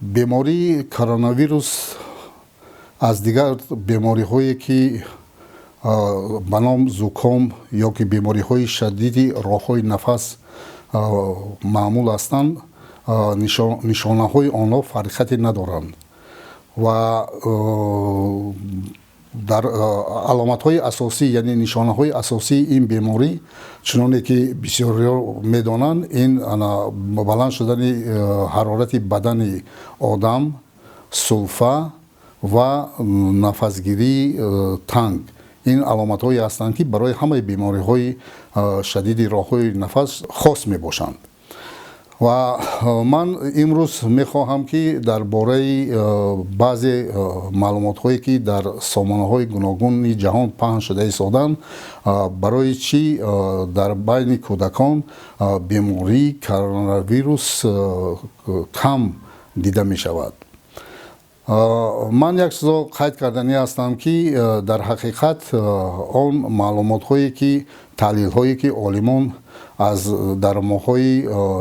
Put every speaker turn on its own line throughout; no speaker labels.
Бемории коронавирус аз дигар бемориҳое, ки ба ном зуком ё ки бемориҳои шадиди роҳҳои нафас маъмул ҳастанд, нишонаҳои онҳо фарқияте надоранд ва дар аломатҳои асосӣ, яъне нишонаҳои асосии ин беморӣ, чуноне ки бисёриҳо медонанд, ин баланд шудани ҳарорати бадани одам, сулфа ва нафасгирии танг. Ин аломатҳое ҳастанд, ки барои ҳамаи бемориҳои шадиди роҳҳои нафас хос мебошанд. Ва ман имрӯз мехоҳам, ки дар бораи баъзе маълумотҳое, ки дар сомонаҳои гуногуни ҷаҳон паҳн шуда истоданд, барои чӣ дар байни кӯдакон бемории коронавирус кам дида мешавад. Ман як чизо қайд карданӣ ҳастам, ки дар ҳақиқат он маълумотҳое, ки таҳлилҳое, ки олимон аз дар моҳҳои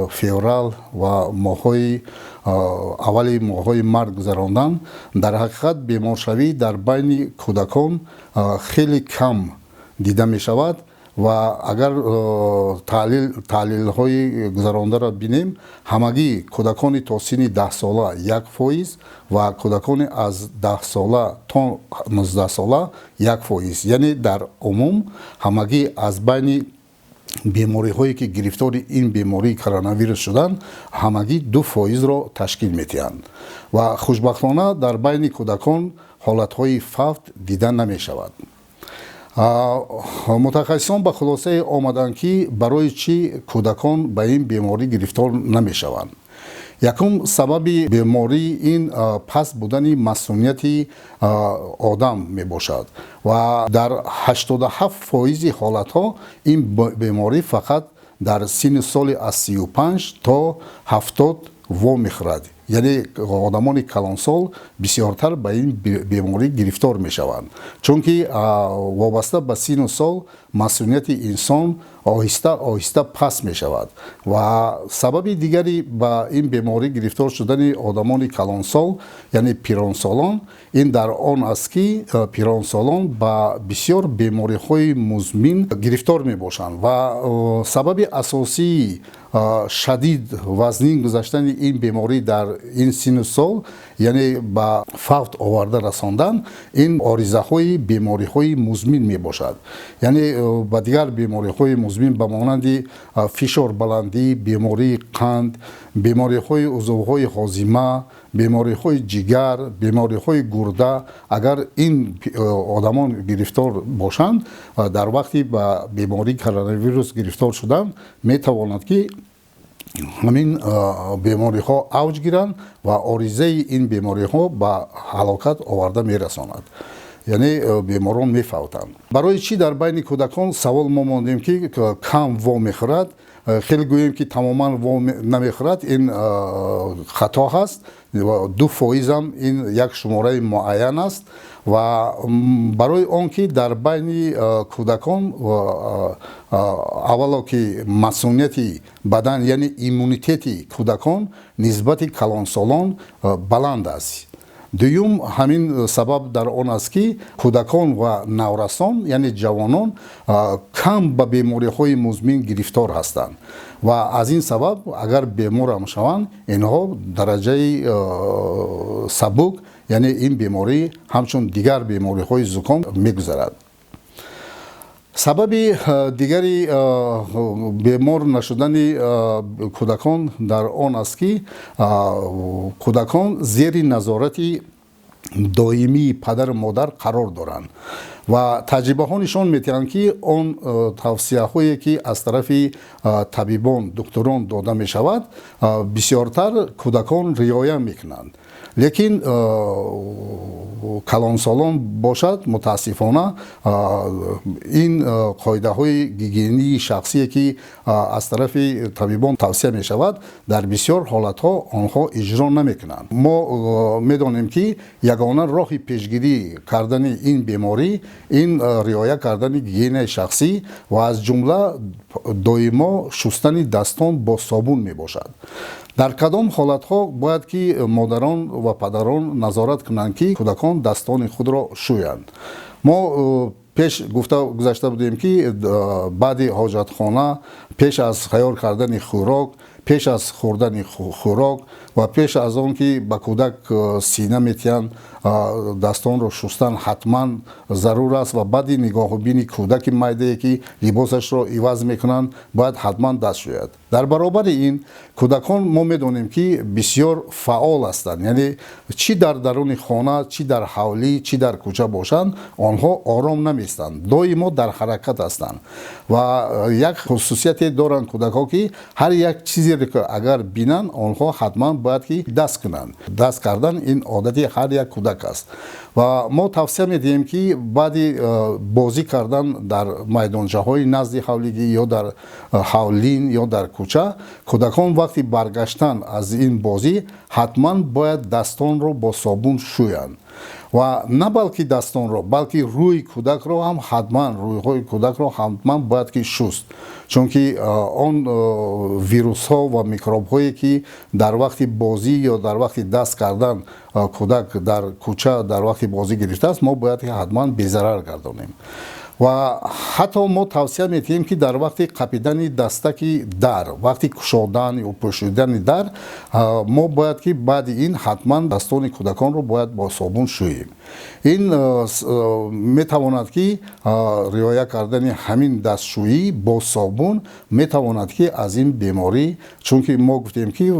феврал ва моҳҳои аввали моҳҳои март гузаронданд, дар ҳақиқат беморшавӣ дар байни кӯдакон хеле кам дида мешавад. Ва агар таҳлилҳои гузарондаро бинем, ҳамагӣ кӯдакони то синни 10-сола 1% ва кӯдакони аз 10-сола то 19-сола 1%, яъне дар умум ҳамагӣ аз байни бемориҳое, ки гирифтори ин бемории коронавирус шуданд, ҳамагӣ 2%-ро ташкил медиҳанд. Ва хушбахтона дар байни кӯдакон ҳолатҳои фавт дида намешавад. Мутахассисон ба хулосае омаданд, ки барои чӣ кӯдакон ба ин беморӣ гирифтор намешаванд. Якум сабаби беморӣ ин паст будани масунияти одам мебошад ва дар 87% ҳолатҳо ин беморӣ фақат дар синни соли аз 35 то 70 вомехӯрад, яъне одамони калонсол бисёртар ба ин беморӣ гирифтор мешаванд, чунки вобаста ба синну сол масунияти инсон оҳиста оҳиста паст мешавад. Ва сабаби дигари ба ин беморӣ гирифтор шудани одамони калонсол, яъне пиронсолон, ин дар он аст, ки пиронсолон ба бисёр бемориҳои музмин гирифтор мебошанд. Ва сабаби асосии шадид вазнин гузаштани ин беморӣ дар ин синну сол, яъне ба фавт оварда расондан, ин оризаҳои бемориҳои музмин мебошад, яъне ба дигар бемориҳои музмин ба монанди фишорбаландӣ, бемории қанд, бемориҳои узвҳои ҳозима, бемориҳои ҷигар, бемориҳои гурда. Агар ин одамон гирифтор бошанд, дар вақти ба бемории коронавирус гирифтор шудан метавонад, ки ҳамин бемориҳо авҷ гиранд ва оризаи ин бемориҳо ба ҳалокат оварда мерасонад, яъне беморон мефавтанд. Барои чӣ дар байни кӯдакон, савол мо мондем, ки кам вомехӯрад? Хеле гӯем, ки тамоман во намехӯрад, ин хато ҳаст. 2%-ам ин як шумораи муайян аст. Ва барои он ки дар байни кӯдакон аввало ки масунияти бадан, яъне иммунитети кӯдакон нисбати калонсолон баланд аст. Дуюм, ҳамин сабаб дар он аст, ки кӯдакон ва наврасон, яъне ҷавонон, кам ба бемориҳои музмин гирифтор ҳастанд ва аз ин сабаб агар беморам шаванд, инҳо дараҷаи сабук, яъне ин беморӣ ҳамчун дигар бемориҳои зуком мегузарад. Сабаби дигари бемор нашудани кӯдакон дар он аст, ки кӯдакон зери назорати доимии падару модар қарор доранд ва таҷрибаҳо нишон медиҳанд, ки он тавсияҳое, ки аз тарафи табибон, духтурон дода мешавад, бисёртар кӯдакон риоя мекунанд. Лекин калонсолон бошад, мутаассифона, ин қоидаҳои гигиении шахсие, ки аз тарафи табибон тавсия мешавад, дар бисёр ҳолатҳо онҳо иҷро намекунанд. Мо медонем, ки ягона роҳи пешгирӣ кардани ин беморӣ Ин риоя кардани гигиенаи шахсӣ ва аз ҷумла доимо шустани дастон бо собун мебошад. Дар кадом ҳолатҳо бояд ки модарон ва падарон назорат кунанд, ки кӯдакон дастони худро шӯянд? Мо пеш гуфта гузашта будем, ки баъди ҳоҷатхона, пеш аз тайёр кардани хӯрок, пеш аз хӯрдани хӯрок ва пеш аз он ки ба кӯдак сина метиҳанд, дастонро шустан ҳатман зарур аст ва баъди нигоҳубини кӯдаки майдае, ки либосашро иваз мекунанд, бояд ҳатман даст шӯяд. Дар баробари ин, кӯдакон, мо медонем, ки бисёр фаъол ҳастанд, яъне чӣ дар даруни хона, чӣ дар ҳавлӣ, чӣ дар кӯча бошанд, онҳо ором намеистанд, доимо дар ҳаракат ҳастанд. Ва як хусусияте доранд кӯдакҳо, ки ҳар як чизеро ки агар бинанд, онҳо ҳатман бояд ки даст кунанд. Даст кардан ин одати ҳар як кӯдак аст. Ва мо тавсия медиҳем, ки баъди бозӣ кардан дар майдончаҳои назди ҳавлигӣ ё дар ҳавлин ё дар кӯча, кӯдакон вақти баргаштан аз ин бозӣ ҳатман бояд дастонро бо собун шӯянд ва на балки дастонро, балки рӯи кӯдакро ҳам ҳатман, рӯйҳои кӯдакро ҳатман бояд ки шуст, чунки он вирусҳо ва микробҳое, ки дар вақти бозӣ ё дар вақти даст кардан кӯдак дар кӯча дар вақти бозӣ гирифтааст, мо бояд ки ҳатман безарар гардонем. Ва ҳатто мо тавсия медиҳем, ки дар вақти қапидани дастаки дар, вақти кушодан ё пӯшидани дар, мо бояд ки баъди ин ҳатман дастони кӯдаконро бояд бо собун шӯем. Ин метавонад ки риоя кардани ҳамин дастшӯӣ бо собун метавонад ки аз ин беморӣ, чунки мо гуфтем, ки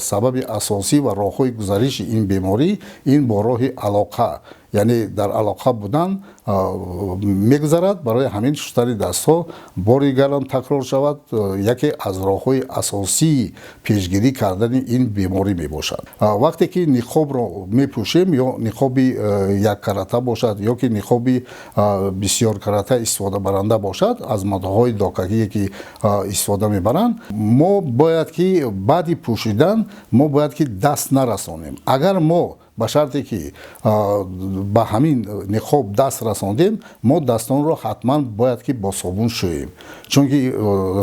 сабаби асосӣ ва роҳҳои гузариши ин беморӣ ин бо роҳи алоқа, яъне дар алоқа будан мегузарад. Барои ҳамин шустани дастҳо, бори дигарам такрор шавад, яке аз роҳҳои асосии пешгирӣ кардани ин беморӣ мебошад. Вақте ки ниқобро мепӯшем, ё ниқоби яккарата бошад, ё ки ниқоби бисёркарата истифодабаранда бошад, аз матоъҳои докагие ки истифода мебаранд, мо бояд ки баъди пӯшидан мо бояд ки даст нарасонем. Агар мо ба шарте ки ба ҳамин ниқоб даст расондем, мо дастонро ҳатман бояд ки бо собун шӯем, чунки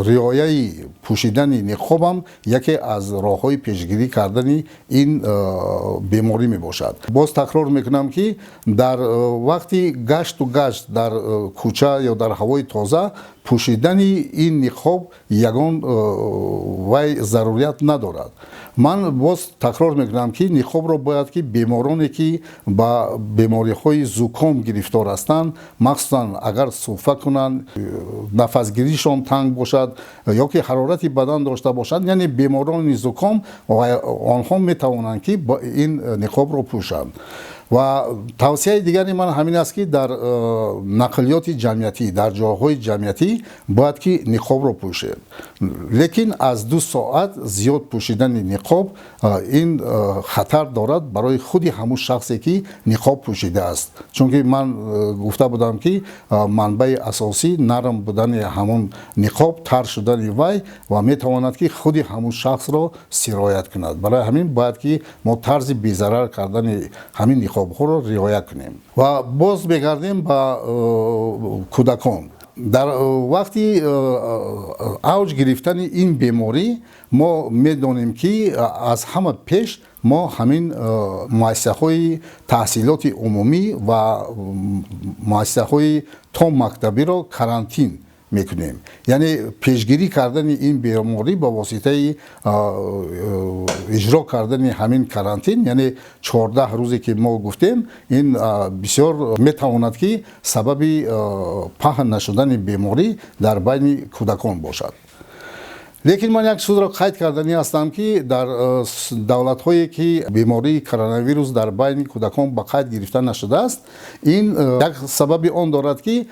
риояи пӯшидани ниқобам яке аз роҳҳои пешгирӣ кардани ин беморӣ мебошад. Боз такрор мекунам, ки дар вақти гашту гашт дар кӯча ё дар ҳавои тоза пӯшидани ин ниқоб ягон вай зарурият надорад. Ман боз такрор мекунам, ки ниқобро бояд ки бемороне, ки ба бемориҳои зуком гирифтор ҳастанд, махсусан агар сулфа кунанд, нафасгиришон танг бошад ё ки ҳарорати бадан дошта бошанд, яъне беморони зуком, онҳо метавонанд, ки ин ниқобро пӯшанд. Ва тавсияи дигари ман ҳамин аст, ки дар нақлиёти ҷамъиятӣ, дар ҷойҳои ҷамъиятӣ бояд ки ниқобро пӯшед, лекин аз 2 соат зиёд пӯшидани ниқоб ин хатар дорад барои худи ҳамун шахсе, ки ниқоб пӯшидааст, чунки ман гуфта будам, ки манбаи асосӣ нарм будани ҳамун ниқоб, тар шудани вай ва метавонад, ки худи ҳамун шахсро сироят кунад. Барои ҳамин бояд ки мо тарзи безарар кардани ҳамин ниқобҳоро риоя кунем. Ва боз мегардем ба кӯдакон. Дар вақти авҷ гирифтани ин беморӣ мо медонем, ки аз ҳама пеш мо ҳамин муассисаҳои таҳсилоти умумӣ ва муассисаҳои томактабиро карантин мекунем, яъне пешгирӣ кардани ин беморӣ ба воситаи иҷро кардани ҳамин карантин, яъне 14 рӯзе ки мо гуфтем, ин бисёр метавонад, ки сабаби паҳн нашудани беморӣ дар байни кӯдакон бошад. Лекин ман як чизро қайд карданӣ ҳастам, ки дар давлатҳое, ки бемории коронавирус дар байни кӯдакон ба қайд гирифта нашудааст, ин як сабаби он дорад, ки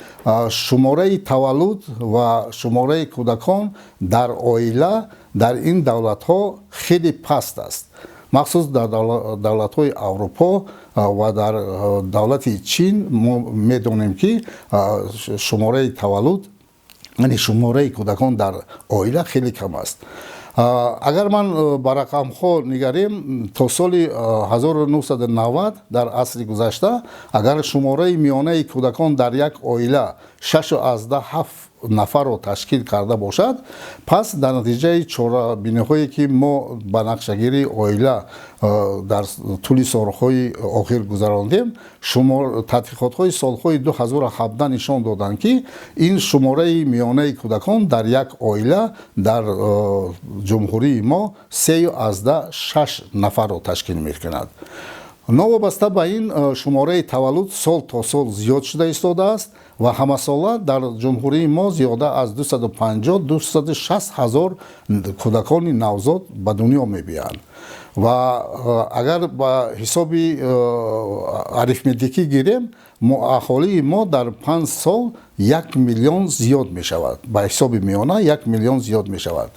шумораи таваллуд ва шумораи кӯдакон дар оила дар ин давлатҳо хеле паст аст. Махсус дар давлатҳои Аврупо ва дар давлати Чин мо медонем, ки шумораи таваллуд, яъне шумораи кӯдакон дар оила хеле кам аст. Агар ман ба рақамҳо нигарем, то соли 1990 дар асри гузашта, агар шумораи миёнаи кӯдакон дар як оила 6,7 нафарро ташкил карда бошад, пас дар натиҷаи чорабиниҳое, ки мо ба нақшагирии оила дар тӯли солҳои охир гузарондем, тадқиқотҳои солҳои 2017 нишон доданд, ки ин шумораи миёнаи кӯдакон дар як оила дар ҷумҳурии мо 3,6 нафарро ташкил мекунад. Новобаста ба ин, шумораи таваллуд сол то сол зиёд шуда истодааст ва ҳамасола дар ҷумҳурии мо зиёда аз 250-260 ҳазор кӯдакони навзод ба дунё мебиёянд. Ва агар ба ҳисоби арифметикӣ гирем, аҳолии мо дар 5 сол 1 миллион зиёд мешавад, ба ҳисоби миёна 1 миллион зиёд мешавад.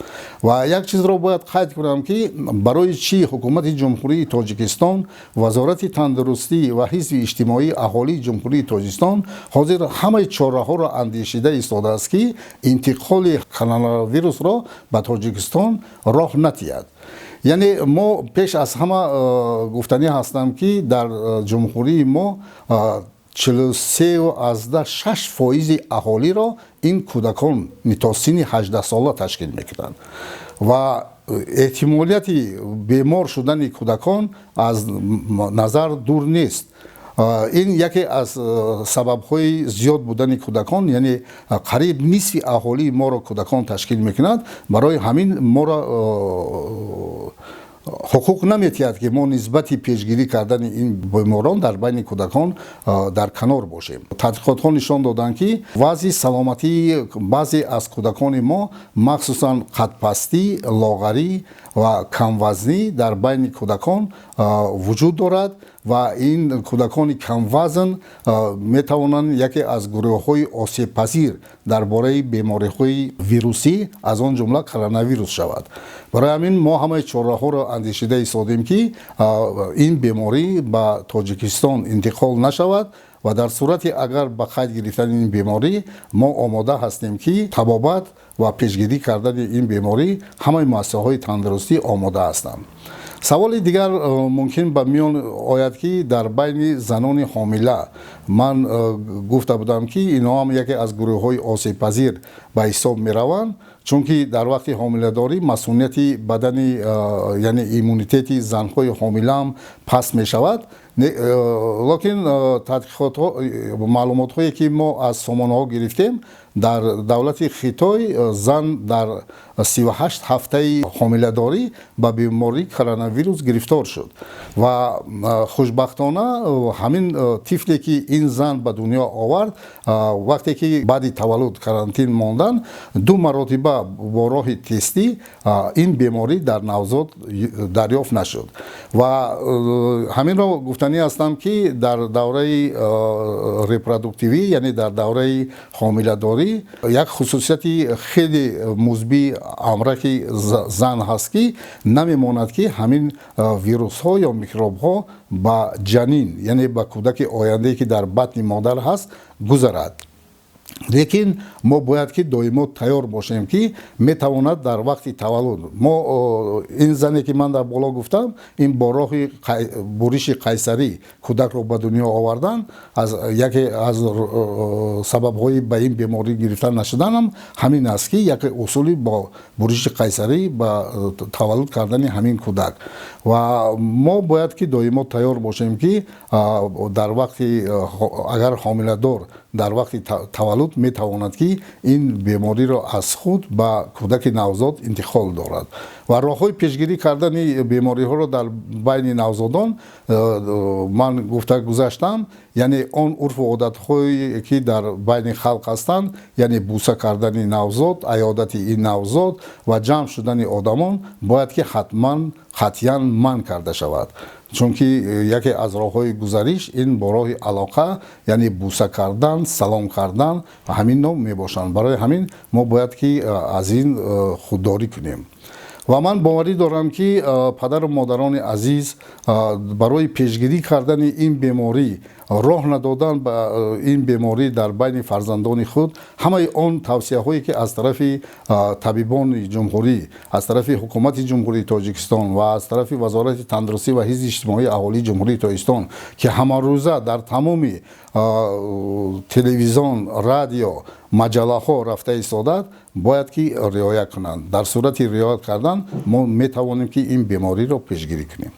Ва як чизро бояд қайд кунам, ки барои чӣ Ҳукумати Ҷумҳурии Тоҷикистон, Вазорати тандурустӣ ва ҳифзи иҷтимоии аҳолии Ҷумҳурии Тоҷикистон ҳозир ҳамаи чораҳоро андешида истодааст, ки интиқоли коронавирусро ба Тоҷикистон роҳ надиҳад. Яъне мо пеш аз ҳама гуфтанӣ ҳастам, ки дар ҷумҳурии мо 43,6% аҳолиро ин кӯдакон то синни 18сола ташкил мекунанд ва эҳтимолияти бемор шудани кӯдакон аз назар дур нест. Ин яке аз сабабҳои зиёд будани кӯдакон, яъне қариб нисфи аҳолии моро кӯдакон ташкил мекунад. Барои ҳамин моро ҳуқуқ наметиҳад, ки мо нисбати пешгирӣ кардани ин беморон дар байни кӯдакон дар канор бошем. Тадқиқотҳо нишон доданд, ки вазъи саломатии баъзе аз кӯдакони мо, махсусан қадпастӣ, лоғарӣ ва камвазнӣ дар байни кӯдакон вуҷуд дорад ва ин кӯдакони камвазн метавонанд яке аз гурӯҳҳои осебпазир дар бораи бемориҳои вирусӣ, аз он ҷумла коронавирус шавад. Барои ҳамин мо ҳамаи чораҳоро андешида истодем, ки ин беморӣ ба Тоҷикистон интиқол нашавад ва дар сурати агар ба қайд гирифтани ин беморӣ, мо омода ҳастем, ки табобат ва пешгирӣ кардани ин беморӣ ҳамаи муассисаҳои тандурустӣ омода ҳастанд. Саволи дигар мумкин ба миён ояд, ки дар байни занони ҳомила ман гуфта будам, ки инҳо ҳам яке аз гурӯҳҳои осебпазир ба ҳисоб мераванд, чунки дар вақти ҳомиладорӣ масунияти бадани, яъне иммунитети занҳои ҳомилаам паст мешавад. Лекин тадқиқотҳо, маълумотҳое, ки мо аз сомонаҳо гирифтем, дар давлати Хитой зан дар 38 ҳафтаи ҳомиладорӣ ба бемории коронавирус гирифтор шуд ва хушбахтона ҳамин тифле, ки ин зан ба дунё овард, вақте ки баъди таваллуд карантин мондан, ду маротиба бо роҳи тестӣ ин беморӣ дар навзод дарёфт нашуд. Ва ҳаминро гуфтанӣ ҳастам, ки дар давраи репродуктивӣ, яъне дар давраи ҳомиладорӣ, як хусусияти хеле мусбии амраки зан ҳаст, ки намемонад, ки ҳамин вирусҳо ё микробҳо ба ҷанин, яъне ба кӯдаки ояндае, ки дар батни модар ҳаст, гузарад. Лекин мо бояд ки доимо тайёр бошем, ки метавонад дар вақти таваллуд мо ин зане, ки ман дар боло гуфтам, ин бо роҳи буриши қайсарӣ кӯдакро ба дунё овардан, аз яке аз сабабҳои ба ин беморӣ гирифтан нашуданам ҳамин аст, ки яке усули бо буриши қайсарӣ ба таваллуд кардани ҳамин кӯдак. Ва мо бояд ки доимо тайёр бошем, ки дар вақти агар ҳомиладор дар вақти таваллуд метавонад, ки ин бемориро аз худ ба кӯдаки навзод интиқол дорад. Ва роҳҳои пешгирӣ кардани бемориҳоро дар байни навзодон ман гуфта гузаштам, яъне он урфу одатҳое, ки дар байни халқ ҳастанд, яъне буса кардани навзод, аёдати ин навзод ва ҷамъ шудани одамон бояд ки ҳатман, қатъиян манъ карда шавад, чунки яке аз роҳҳои гузариш ин бо роҳи алоқа, яъне буса кардан, салом кардан ҳамин ном мебошанд. Барои ҳамин мо бояд ки аз ин худдорӣ кунем. Ва ман боварӣ дорам, ки падару модарони азиз барои пешгирӣ кардани ин беморӣ, роҳ надодан ба ин беморӣ дар байни фарзандони худ, ҳамаи он тавсияҳое, ки аз тарафи табибони ҷумҳурӣ, аз тарафи Ҳукумати Ҷумҳурии Тоҷикистон ва аз тарафи Вазорати тандурустӣ ва ҳифзи иҷтимоии аҳолии Ҷумҳурии Тоҷикистон, ки ҳамарӯза дар тамоми телевизион, радио, маҷаллаҳо рафта истодааст, бояд ки риоя кунанд. Дар сурати риоя кардан мо метавонем, ки ин бемориро пешгирӣ кунем.